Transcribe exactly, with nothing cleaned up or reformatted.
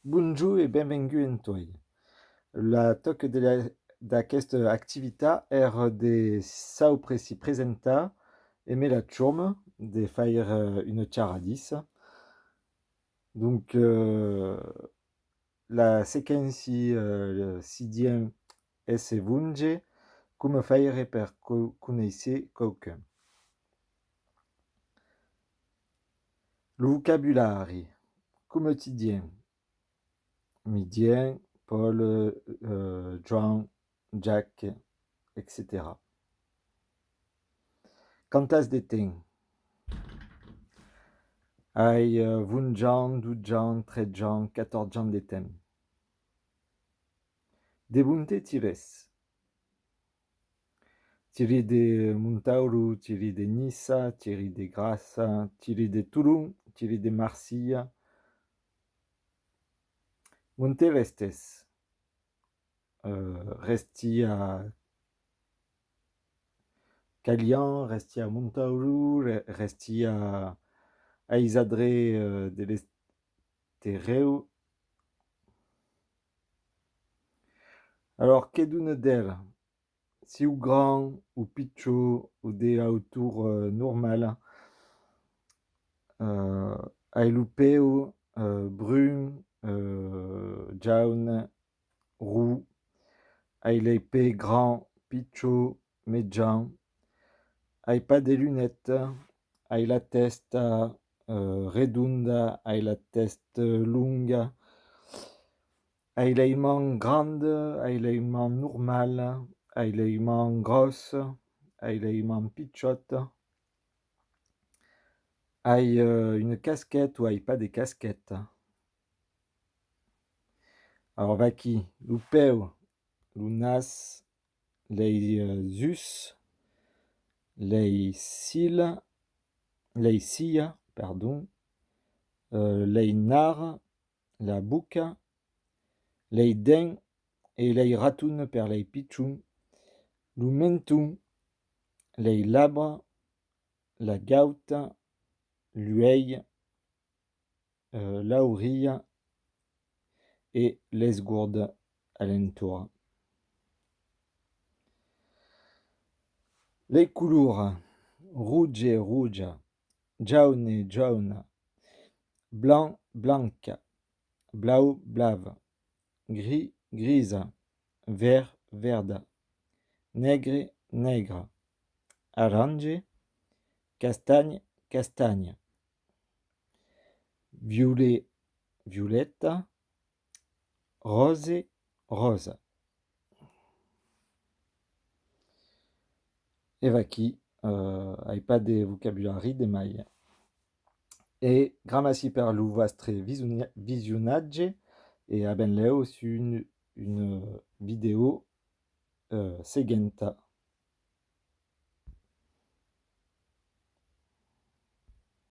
Bonjorn e benvengut en toi. La tòca de la, d'aquesta activitat èra de saupre si presentar emé la chorma, de faire, euh, una charradissa. Donc, euh, la sequéncia, euh, si diem esse vonge, coma faire per co-, conéisser quauqu'un. Lo vocabulari, coma ti diem? Mi dien, Paul, euh, Joan, Jacques, etcetèra. Quant as de temps? Ai, euh, onze ans, dotze ans, tretze ans, quatòrze ans de temps. De bonte ti ves? Tiri de Montauro, tiri de Niça, tiri de Grassa, tiri de Tolon, tiri de Marsilha. Monte restes? Euh, resti a Calian, resti a Montauro, re-, resti a, a Aisadre, euh, de l'Estereu. Alors, que dona d'el? Siu grand o pichon o de hautor, euh, normala, euh, ai lo peu, euh, brun, euh, jaune, ros, ai lei pès grand, pichon, mejan, ai pas de lunetas, ai la tèsta, euh, redonda, ai la tèsta longa, ai lei mans grandas, ai lei mans normalas, ai lei mans gròssas, ai lei mans pichòtas, ai, euh, una casqueta o ai pas de casqueta. Alors vaquí, lo peu, lo nas, lei, euh, ulhs, lei cils, lei cilhas, pardon, euh, lei nars, la boca, lei dents e lei ratonas per lei pichons, lo menton, lei labras, la gauta, l'uelh, euh, l'aurelha e l'esgorda a l'entorn. Lei colors, roge, roja, jaune, jauna, blanc, blanca, blau, blava, gris, grisa, verd, verda, negre, negra, aranje, castanhe, castanha, violet, violeta, ròse, ròsa. E vaquí, euh, ai pas de vocabulari de mai. E gramací per lo vòstre visona-, visionatge e a benlèu sus un, una vidèo, euh, seguenta.